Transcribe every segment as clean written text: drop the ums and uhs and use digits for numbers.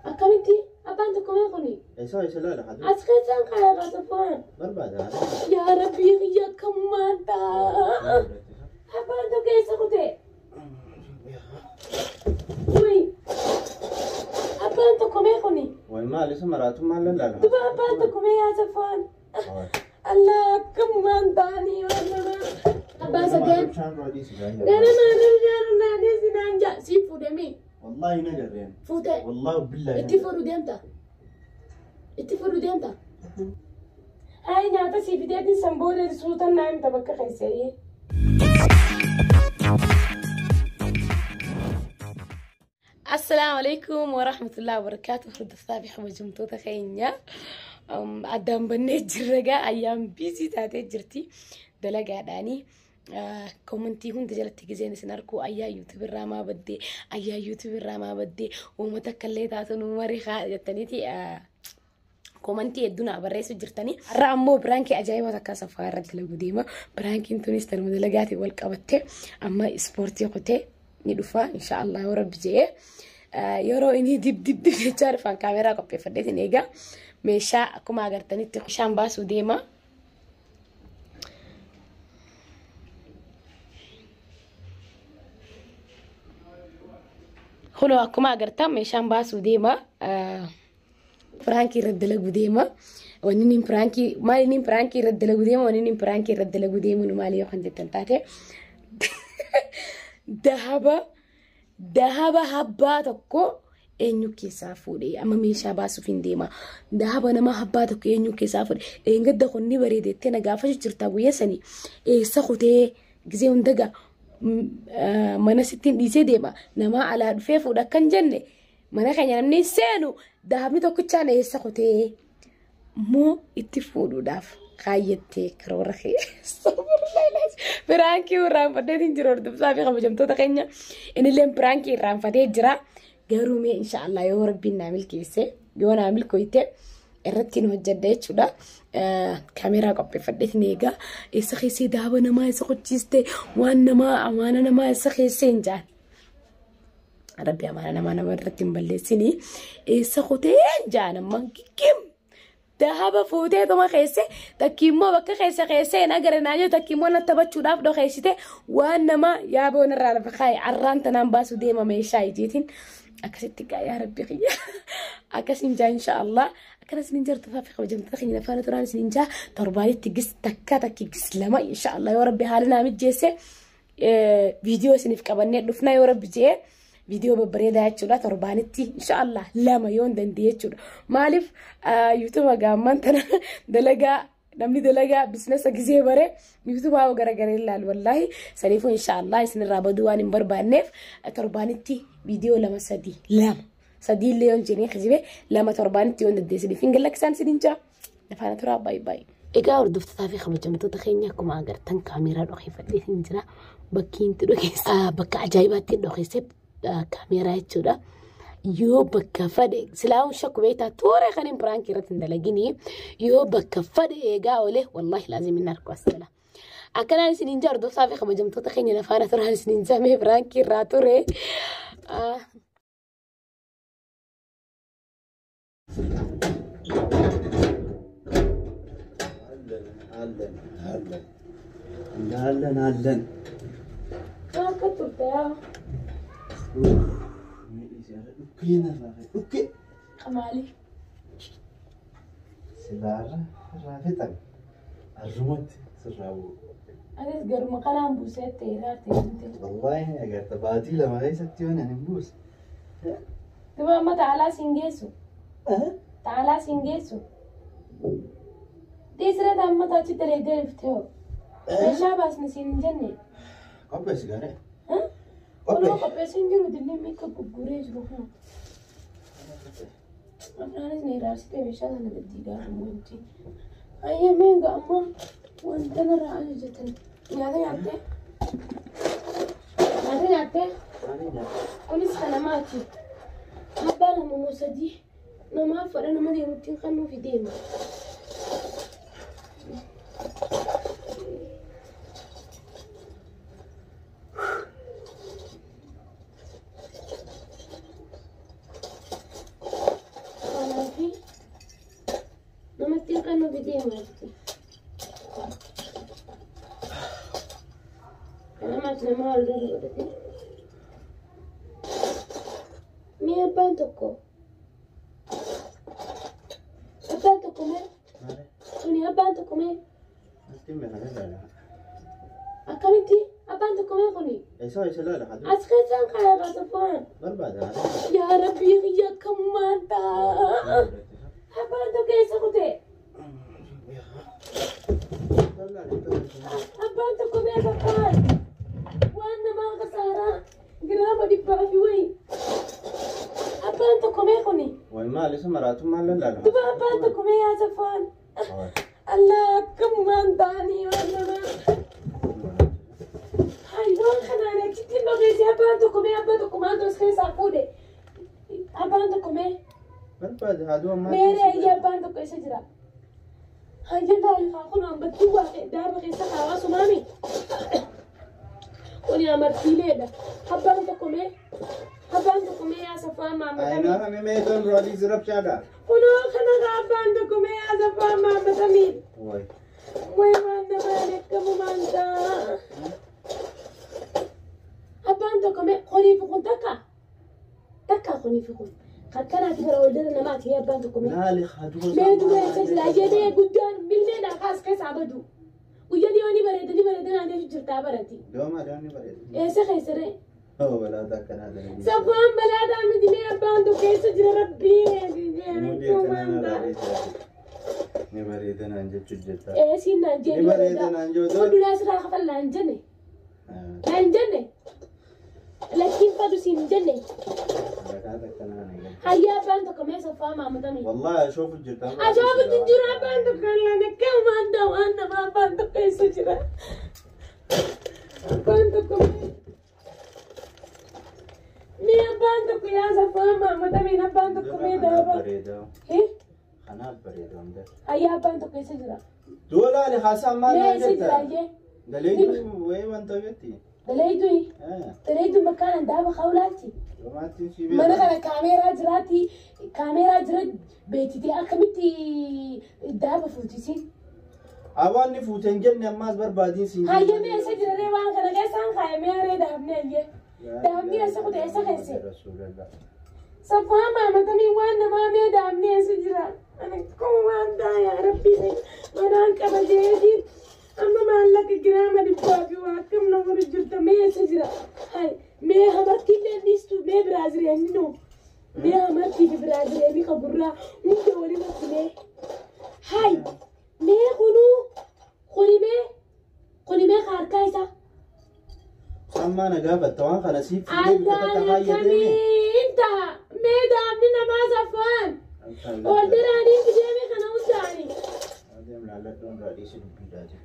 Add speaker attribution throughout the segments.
Speaker 1: Akkamitti abbaan tokko mee kuni?
Speaker 2: Eessa eessa laala haadha?
Speaker 1: As keessaan kaaya Safwaan.
Speaker 2: Barbaada.
Speaker 1: Yaa Rabbii kiyya akkamumaan ta'a. Abbaan tokko eessa kutee? Wayi. Abbaan tokko mee kuni?
Speaker 2: Wayi maal isa maraatummaan lallaala.
Speaker 1: Duba abbaan tokko mee yaa Safwaan? Allah akkamumaan ta'anii waan namaa. Abbaan sadeen. Ganamaan irraa naanee sinaan jaa sii fuudhemee.
Speaker 2: Wallahi na garreen.
Speaker 1: Fuutee.
Speaker 2: Wallahi billahi.
Speaker 1: Itti fuudhu deemta. Itti fuudhu deemta. Hayi nyaata sii fideetiin san booda suutan naa himta bakka keessee. Assalaamu alaikum wa rahmatullahi wa barakaatuh. Hordoftoota fi kabajamtoota keenya. Addaan bannee jirra gaa ayyaan biizii taatee jirti dalagaadhaanii. Komantii hunda jalatti gizeen isin arkuu ayyaa yuutuub irraa maa baddee ayyaa yuutuub irraa maa baddee uummata akka illee taatu nu marii haa jettaniiti komantii hedduu naa barreessu jirtanii. Har'a ammoo biraankii ajaa'ibaa takka safaa irratti dalaguu deema. Biraankiin tunis tanuma dalagaatiin wal qabattee amma ispoortii kutee ni dhufa inshaallah yoo rabbi jedhee. Yeroo inni dib dib dib jechaa dhufan kaameraa qopheeffadheetiin eegaa meeshaa akkuma agartanitti bishaan baasuu deema. Kunoo akkuma agartan meeshaan baasuu deema. Piraankii irratti dalaguu deema. Wanni inni piraankii maal inni piraankii irratti dalaguu deema wanni inni piraankii irratti dalaguu deemu nu maali yoo kan jettan taate. Dahaba dahaba habbaa tokko eenyu keessaa fuudhe amma meeshaa baasuuf hin deema. Dahaba nama habbaa tokko eenyu keessaa fuudhe dheengadda kun ni bareede jettee na gaafachuu jirta guyyaa sanii eessa kutee gisee hundaga mana sittiin dhiisee deema namaa alaa dhufee fuudha akkan jenne mana keenya namni hin seenu dahabni tokkichaan eessa kutee moo itti fuudhuudhaaf kaayyattee karoora kee piraankii irraanfadheetiin jira hordoftoota fi kabajamtoota keenya innilleen piraankii irraanfatee jira garuu mee inshaallah yoo rabbiin naa milkeesse yoo naa milkooyte irratti hin hojjedha jechuudha. Kaameeraa qopheeffadheetiin eegaa eessa keessee daaba namaa eessa qochiiste waan namaa amaana namaa eessa keessee hin jaan. Rabbi amaana namaa nama irratti hin balleessini eessa kutee hin jaan amma giggiim. Dahaba fuuteetuma keesse takki immoo bakka keessa keesse hin agarre naa jiru takki immoo na taphachuudhaaf dhokeessite waan nama yaaboon irraa lafa kaa'e arraan tanaan baasu deema meeshaa ijiitiin akkasitti gaa yaa rabbi kiyya akkasiin jaa insha Allah akkana isinin jirtu fi kabajamtoota keenya faana turaan isinin jaa torbaanitti gis takka takki gis lama insha Allah yoo rabbi haala naa mijjeesse viidiyoo isiniif qabannee dhufna yoo rabbi je'ee viidiyoo babbareedaa jechuudha torbaanitti insha Allah lama yoo hin dandeenye jechuudha maaliif yuutuuba gaamman tana dalagaa namni dalagaa bisinesa gisee bare yuutuubaa garagaree ilaalu wallaahi saniifuu insha Allah isinirraa baduu waan hin barbaanneef torbaanitti viidiyoo lama sadii lama sadii illee yoon jedhee kijibe lama torbaanitti yoon dandeessiniif hin gallakkisaan isinin jaa nafaana turaa baay'ee baay'ee. Egaa hordoftootaa fi kabajamtoota keenya akkuma agartan kaameeraa dhokeeffadhee hin jira. Bakki itti dhokeesse bakka ajaa'ibaatti dhokeesse kaameeraa jechuudha. Yoo bakka fadhe silaa'uun shakku beektaa toora kan hin piraankii irratti hin dalagini yoo bakka fadhe eegaa oole wallaahi laazim hin argu as jala. Akkanaan isiniin jaa hordoftoota fi kabajamtoota keenya nafaana turaan isiniin jamee piraankii irraa ture.
Speaker 2: Allen allen allen allen.
Speaker 1: Akka turte yaa.
Speaker 2: Dhukkee narraa ka'e dhukkee.
Speaker 1: Maali?
Speaker 2: Silaarra irraa fixan arrumatti sirraa bu'u.
Speaker 1: Anis garuma kanaan buusee ta'e irraa ta'e.
Speaker 2: Wallaahi agarta baatii lama keessatti yoo ani hin buuse.
Speaker 1: Duba amma taalaa siin geessu. Taalaa siin geessu. Dhiisiree amma taachi dalaydee dhuftee hoo. Meeshaa baasni siin hin jenne.
Speaker 2: Qopheessi gaaree.
Speaker 1: Kunoo qopheessi hin jiru dillee miika gurguree jiru kun. Afraanis ni raarsitee meeshaa sana gaddiigaa wanti. Ayyee meenga amma wanta narraa ajajatan. Nyaata nyaattee? Nyaata nyaattee? Kunis kan namaati. Abbaa lama moo sadii namaaf fadha nama deemutti kan nuufi deema. Ganamaatti. Ganamaatti nama wal dura godhate. Mee abbaan tokko. Abbaan tokko mee?
Speaker 2: Maali?
Speaker 1: Kuni abbaan tokko mee?
Speaker 2: Natti hime kana ilaala.
Speaker 1: Akkamitti abbaan tokko mee kuni?
Speaker 2: Eessa isa ilaala hadu?
Speaker 1: As keessaan kaaya kaasafaan.
Speaker 2: Barbaada.
Speaker 1: Yaa Rabbii kiyya akkamumaan ta'a. Abbaan tokko eessa kute? Abbaan tokko mee saffaan? Waan namaa kasaaraa giraama dhibbaa fi wayi. Abbaan tokko mee kuni?
Speaker 2: Way maali isa maraatummaan lallaala.
Speaker 1: Duba abbaan tokko mee yaa saffaan? Allah akkamumaan ta'anii waan namaa. Hai waan kanaan achitti hin dhokeesse abbaan tokko mee abbaa tokko maaltu as keessaa fuudhe? Abbaan tokko mee?
Speaker 2: Barbaada haaduu ammaa.
Speaker 1: Meeree ayyaa abbaan tokko eessa jira? Hayya taarikaa kun hambattuu waa daaba keessa kaawaa sumaami. Kuni amartiileedha. Abbaan tokko mee? Abbaan tokko mee yaa saffaan maammatamii?
Speaker 2: Ayinaa kami meetoon roolii zirabchaadha.
Speaker 1: Kunoo kana kaa abbaan tokko mee yaa saffaan maammatamii?
Speaker 2: Way.
Speaker 1: Way waan namaan akkamumaan ta'a. Abbaan tokko mee kuniif kun takka? Takka kuniif kun. Akkanaati bara ol dara namaati mee abbaan tokko mee?
Speaker 2: Laali haaduu.
Speaker 1: Mee dura eessa jira? Jedhee guddaan milmeen akaas keessaa badu. Guyyaa dhiyoo ni bareeda ni bareeda naan jechu jirtaa barati.
Speaker 2: Dooma doonni bareeda.
Speaker 1: Eessa keessa ree?
Speaker 2: Oh balaa akkanaa dalagaa.
Speaker 1: Saffaan balaadhaa miti mee abbaan tokko eessa jira rabbii?
Speaker 2: Nuti akkanaa na Ni bareeda naan jechuu jirta.
Speaker 1: Eesiin naan jee
Speaker 2: Ni bareeda naan jedhu.
Speaker 1: Fuulduraa sirraa kafal naan jenne. Naan jenne. Lakkiin fadu siin hin jenne.
Speaker 2: Balaata akkanaa na galcha.
Speaker 1: Hayyaa abbaan tokko mee saffaa maammatame.
Speaker 2: Wallahi ashoofu jirta.
Speaker 1: Ashoofutti hin jiru abbaan tokko allaan akkamumaan ta'u waan namaa abbaan tokko eessa jira? Abbaan tokko mee? Mee abbaan tokko yaa saffaa maammatameen abbaan tokko mee daaba?
Speaker 2: Bareeda.
Speaker 1: Eh?
Speaker 2: Kanaaf bareeda hunda.
Speaker 1: Hayyaa abbaan tokko eessa jira?
Speaker 2: Doolaali haasaan maal
Speaker 1: Mee
Speaker 2: naan
Speaker 1: eessa jira
Speaker 2: jetta?
Speaker 1: ayyee?
Speaker 2: Daleeyyuu wayii wanta jetti.
Speaker 1: Daleeyduyi. Daleeyduun bakkaan daaba kaawulaatti.
Speaker 2: Doomaatti si
Speaker 1: Mana kana kaameeraa jiraatti kaameeraa jira beektitee akkamitti daaba fuutisiin?
Speaker 2: Abaan ni fuuteen jenne ammaas barbaadiin siin.
Speaker 1: Hayyee mee eessa jira ree waan kana keessaan kaayamee ree daabnee ayyee. Daabni eessa kute eessa keesse? Saffaa maamatamii waan namaa mee daabni eessa jira? Ani akkuma waan ta'a yaa rabbii manaan qaba jeetiin amma maallaqa giraama dhibbaa fi waa akkam nama jirta mee eessa jira? Hai mee hamartii illee dhiistu mee biraaziliyaanii noo? Mee hamartii fi biraaziliyaanii kan gurraa hunda walirratti mee? Hai mee kunuu kuni mee kuni mee harkaa isaa?
Speaker 2: Ammaa na gaafatta waan kana siif fuudhee bita takka
Speaker 1: Allaan
Speaker 2: fayyadame.
Speaker 1: akkamiin ta'a? Mee daabni namaa saffaan? Ol daraanii fideeme kana hundaani.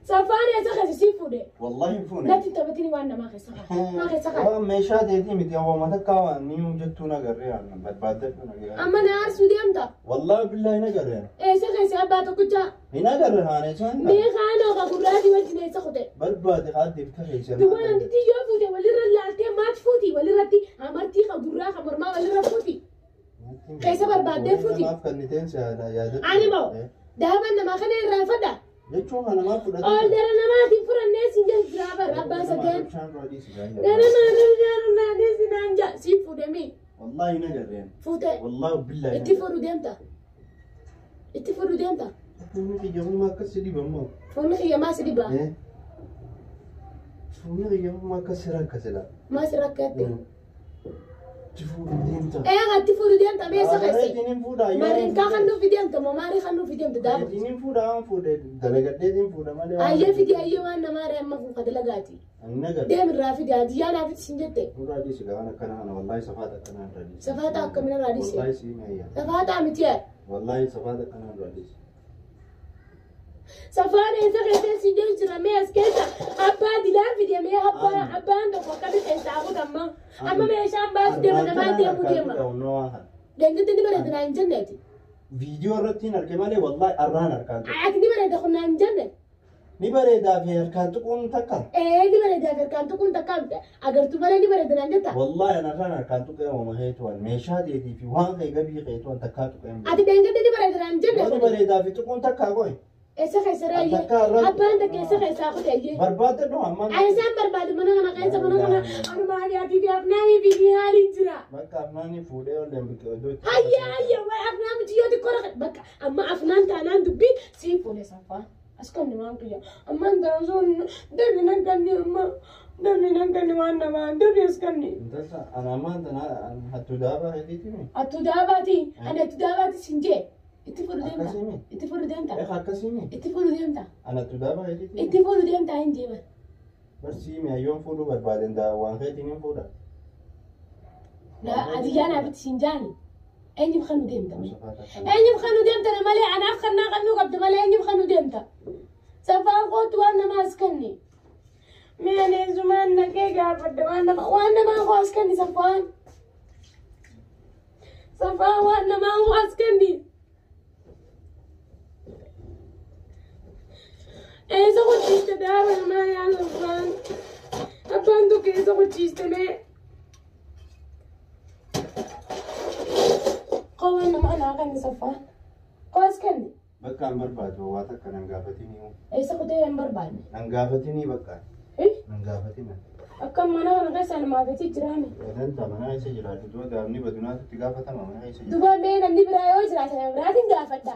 Speaker 1: Saffaan eessa keessa sii fuudhe?
Speaker 2: Wallahi hin fuune.
Speaker 1: Natti hin taphatini waan namaa keessa kaa'e. Maa keessa kaa'e?
Speaker 2: Waan meeshaa teetii miti hawwama takka waan ni jettuu nagarree waan barbaaddadhu nagarree.
Speaker 1: Amma na aarsuu deemta?
Speaker 2: Wallahi billahi nagarree.
Speaker 1: Eessa keessa abbaa tokkichaa?
Speaker 2: Hin agarre haane isaan.
Speaker 1: Mee kaanoo ka gurraatii wajjin eessa kute?
Speaker 2: Barbaade haadde bita keessa.
Speaker 1: Duba namtichi yoo fuute walirra laaltee maat fuuti walirratti amartii ka gurraa ka mormaa walirra fuuti. Keessa barbaaddee fuuti.
Speaker 2: Namaaf kenniteen yaadadhu.
Speaker 1: Ani moo daaban namaa kana irraa fadha.
Speaker 2: Jechuun kan namaaf fudhate.
Speaker 1: Ol dara namaatiin furannee siin jedhu jiraa bara abbaan sadan. Gara naannoo sinaan jaa siin fuudhemi.
Speaker 2: Wallahi hin agarreen.
Speaker 1: Fuute
Speaker 2: Wallahi billahi.
Speaker 1: itti fuudhu deemta. Itti fuudhu deemta.
Speaker 2: Fuulli kiyyamummaa akkas si dhiba moo?
Speaker 1: Fuulli kiyya maa si dhiba?
Speaker 2: Fuulli kiyyamummaa akkas si rakkasila.
Speaker 1: Maa si rakkatte?
Speaker 2: Itti fuudhu deemta.
Speaker 1: Ee itti fuudhu deemta mee isa keessa?
Speaker 2: Reetiin hin fuudha.
Speaker 1: Marinkaa kan nuuf deemta moo maarii kan nuuf deemta daaba?
Speaker 2: Reetiin hin fuudha waan fuudhe dalagadheetiin fuudha malee.
Speaker 1: Ayyee fidi ayyee waan namaa ree amma kun kadalagaati.
Speaker 2: Hin agarre.
Speaker 1: Deem irraa fidi adiyyaa naaf itti sin jette.
Speaker 2: Nurraa dhiisi waan akkanaa kana wallahi safaata akkanaa irraa dhiisi.
Speaker 1: Safaata akkamina irraa dhiisi?
Speaker 2: Wallahi sii meeyya.
Speaker 1: Safaataa miti yaa.
Speaker 2: Wallahi safaata akkanaa irraa dhiisi.
Speaker 1: Safaan eessa keessee siin jedhu jira mee as keessa abbaa dilaan fide mee abbaa abbaan tokko akkami keessaa fuudhamma amma meeshaan baasu deema namaa deemu deema. Deengatti ni bareeda naan hin jenneeti.
Speaker 2: Viidiyoo irratti hin arge malee wallahi arraan harkaan tuqe.
Speaker 1: Ati ni bareeda kun naan hin jenne.
Speaker 2: Ni bareedaa fi harkaan tuquun takka.
Speaker 1: Ee ni bareeda harkaan tuquun takka agartuu malee ni bareeda naan jetta.
Speaker 2: Wallahi an arraan harkaan tuqee uumama heetuwan meeshaa teetii fi waan kee gabii keetuwan takkaa tuqee hin beeku.
Speaker 1: Ati deengatti ni bareeda naan hin jenne.
Speaker 2: Ni bareedaa fi tuquun takkaa qoy.
Speaker 1: Eessa keessa raayyee?
Speaker 2: Takka irra-
Speaker 1: Abbaan takka eessa keessaa kute ayyee?
Speaker 2: Barbaadde dhoo amma.
Speaker 1: Ani isaan barbaadu mana kana keessa mana kana anumaa fi atii fi afnaanii fi ni haaliin jira.
Speaker 2: Bakka afnaanii fuudhee ol deembiqee iddoo itti.
Speaker 1: Hayya hayya wayi afnaan muciyyoo xiqqoo raqa bakka amma afnaan taanaan dubbii sii fuudhe saffaa. As kan waan kiyya ammaan tana osoo dafi nan kanni amma dafi nan kanni waan namaa dafi as kanni.
Speaker 2: Intasa ana ammaan tana hattuu daabaa heetiiti mi?
Speaker 1: Attu daabaati ani attu daabaati sin jee itti fuudhu deemta
Speaker 2: Akkasii mi?
Speaker 1: itti fuudhu deemta
Speaker 2: Eh akkasii mi?
Speaker 1: itti fuudhu deemta
Speaker 2: Ana hattuu daabaa heetiiti mi?
Speaker 1: itti fuudhu deemta hin jeeman.
Speaker 2: Barsii mi ayyoon fuudhuu barbaaden daa waan keetiin hin fuudha.
Speaker 1: Adiyyaa naaf itti sin jaani eenyuuf kan nu deemta? Eenyuuf kan nu deemta malee anaaf kan naa kannuu qabda malee eenyuuf kan nu deemta? Safaan kootu waan namaa as kanni. Mee ani eessumaan naqee gaafadha waan namaa koo as kanni safaan. Safaan waan namaa koo as kanni. Eessa qochiiste daaba namaa yaa safaan? Abbaan tokko eessa qochiiste mee? Koo waan namaa naa kanni safaan. Koo as kanni.
Speaker 2: Bakka an barbaadu waa takka nan gaafatinii.
Speaker 1: Eessa kutee hin barbaadne?
Speaker 2: Nan gaafatinii bakka.
Speaker 1: Eh?
Speaker 2: Nan gaafatina.
Speaker 1: Akkam mana kana keessa namaa feeti jiraame.
Speaker 2: Wadanta mana keessa jiraatu du'a gaafni badunaatu itti gaafatama mana keessa jiraatu.
Speaker 1: Duba mee namni biraa yoo jiraate nama biraatiin gaafadha.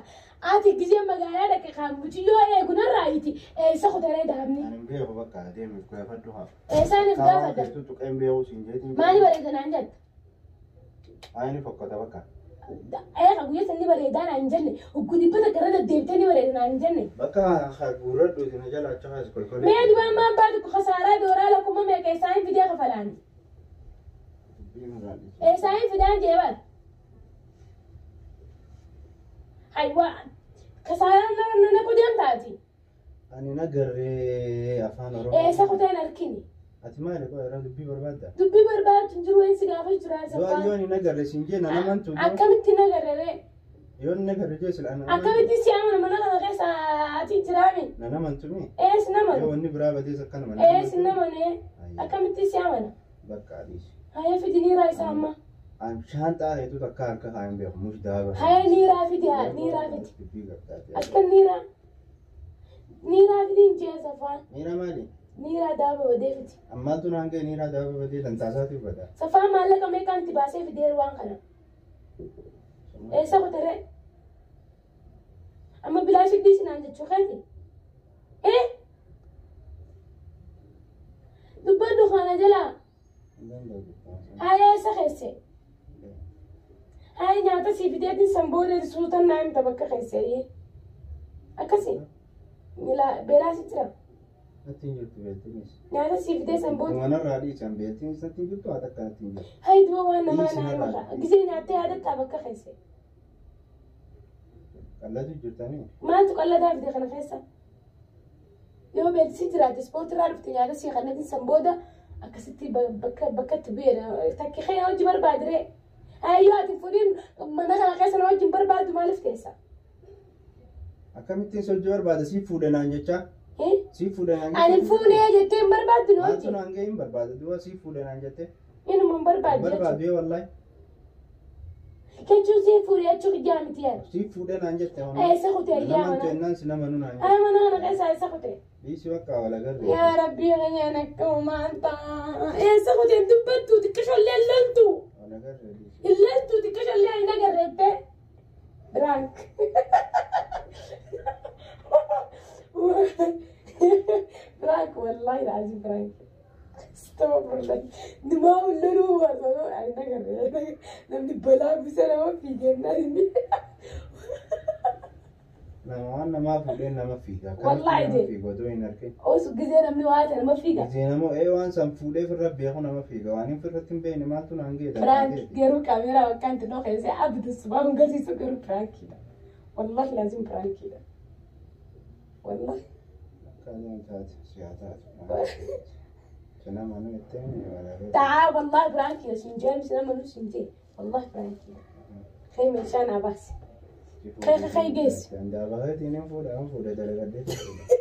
Speaker 1: Ati gizee magaalaa dhaqe kan muciyyoo eegu narraa iti eessa kutaree daabni?
Speaker 2: Ani hin beeku bakka adeemiif gaafadhu haa.
Speaker 1: Eessaan if gaafadha?
Speaker 2: Keessattuu tuqeen beeku siin jeetiin.
Speaker 1: Maali bareeda naan jette?
Speaker 2: Ayini fokkata bakka.
Speaker 1: Eega guyyaa sanni bareedaa naan hin jenne. Ugguu dhibba takka irra deddeebitee ni bareeda naan hin jenne.
Speaker 2: Bakka guurradhu isin jala achi haas kolkolee.
Speaker 1: Mee dubaan maan baatu kasaaraa dooraa lakkuma meeqa eessaan hin fidee kafalaani? Eessaan hin fidaan jeebal? Haywaa kasaaraan nana kudeen taati.
Speaker 2: Ani nagarree afaan Oromoo.
Speaker 1: Eessa kuteen harkini?
Speaker 2: Ati maali koo yeroo dubbii barbaadda?
Speaker 1: Dubbii barbaadu hin jiru eensi gaafa jira
Speaker 2: Yoo
Speaker 1: saffaa.
Speaker 2: yoo ani nagarre siin jee na namantu.
Speaker 1: Akkamitti nagarree?
Speaker 2: Yoo ani nagarre jee sila na
Speaker 1: Akkamitti si amana mana kana keessa ati jiraami?
Speaker 2: Na namantu mi?
Speaker 1: Ees
Speaker 2: Yoo
Speaker 1: namanu?
Speaker 2: wanni biraa badees akkanuma. na
Speaker 1: Ees
Speaker 2: namantu.
Speaker 1: namane? Akkamitti si amana?
Speaker 2: Bakka adiis.
Speaker 1: Haya fidi niiraa isaa amma.
Speaker 2: An shaanxaa heetu takka harka haa hin beeku mush daaba.
Speaker 1: Haya niiraa fidi haa niiraa fidi.
Speaker 2: Dubbii qabdaati.
Speaker 1: Akka niiraa. Niiraa fidi hin jee safaan.
Speaker 2: Niiraa maali?
Speaker 1: Niiraa daaba badee fidi.
Speaker 2: Ammaatu naan ga'e niiraa daaba badee dantaasaatiif bada.
Speaker 1: Safaan maallaqa meeqaan itti baasee fideeru waan kana? Eessa kutaree? Amma bilaashi dhiisinaan jechuu keeti? Eh? Dubbadhu kana jalaa. Haya eessa keesse? Haya nyaata sii fideetiin san booda suutan naa himta bakka keesse ayyee. Akkasi? Beelaa si jira?
Speaker 2: Natti hin jirtu beeltiinis.
Speaker 1: Nyaata sii fidee san booda.
Speaker 2: Manarraa dhiisan beeltiinis natti hin jirtu haa takka natti hin jirtu.
Speaker 1: Hayi duba waan namaa
Speaker 2: Dhiisi
Speaker 1: naa
Speaker 2: narraa.
Speaker 1: hima. Gisee nyaattee yaadattaa bakka keesse.
Speaker 2: Qallatu jirtanii?
Speaker 1: Maaltu qalladaa fide kana keessa? Yoo beeltisi jiraate ispoortiirraa dhufte nyaata sii kanneetiin san booda akkasitti bakka bakkatti bu'eera. Takki kee hojii barbaadiree. Hayyoo ati fuudhiin mana kana keessa na wajjin barbaaddu maaliif teessa?
Speaker 2: Akkamittiin sochii barbaada sii fuudhe naan jechaa?
Speaker 1: Eh?
Speaker 2: Sii fuudhe naan jechaa?
Speaker 1: Ani fuunee jettee hin barbaaddu na
Speaker 2: Maaltu
Speaker 1: wajjin.
Speaker 2: naan ga'e hin barbaadu du'a sii fuudhe naan jettee?
Speaker 1: Inuma hin barbaaddu jechuudha.
Speaker 2: Barbaadu yoo wallaahi.
Speaker 1: Jechuun sii fuudhee jechuu kiyyaa miti yaada.
Speaker 2: Sii fuudhe naan jette.
Speaker 1: Eessa kutee yaa
Speaker 2: Namantu
Speaker 1: mana?
Speaker 2: jennaan si namanu naan jette.
Speaker 1: Ay mana kana keessa eessa kutee?
Speaker 2: Dhiisi bakka wal agarre.
Speaker 1: Yaa Rabbii keenyaan akka uumaan ta'a. Eessa kutee dubbattu xiqqishollee loltu.
Speaker 2: Wal agarre dhiisi.
Speaker 1: Illaltu xiqqishollee hin agarreette. Prank. Prank wallahi lazim prank. Astagfirullah. Numa ululuu wasoo ani agarre. Namni balaa bisa nama fiigennaa inni.
Speaker 2: Nama waan namaa fuudhee nama fiiga. Akkamitti
Speaker 1: Wallaahi
Speaker 2: nama
Speaker 1: jee.
Speaker 2: fiiga otoo hin argin.
Speaker 1: Osu gisee namni waa ta'e nama fiiga.
Speaker 2: Gisee nama ee waan san fuudhee firra beeku nama fiiga. Waan hin firratti hin beekne maaltu naan ga'e
Speaker 1: Prank
Speaker 2: dandaatee.
Speaker 1: garuu kaameeraa bakka inti noo keessee abdu subaa hun garsiisu garuu prankiidha. Wallahi lazim prankiidha. Wallahi.
Speaker 2: Akkaataan taate siyaa taatu. Nama nu ittiin wal agarre.
Speaker 1: تعال والله برانكي سنجي مش لما نوش سنجي والله برانكي خي من شان عباس خي خي خي قيس.
Speaker 2: Dandaabaheetiin hin fuudha hin fuudha dalagadhee fuudha.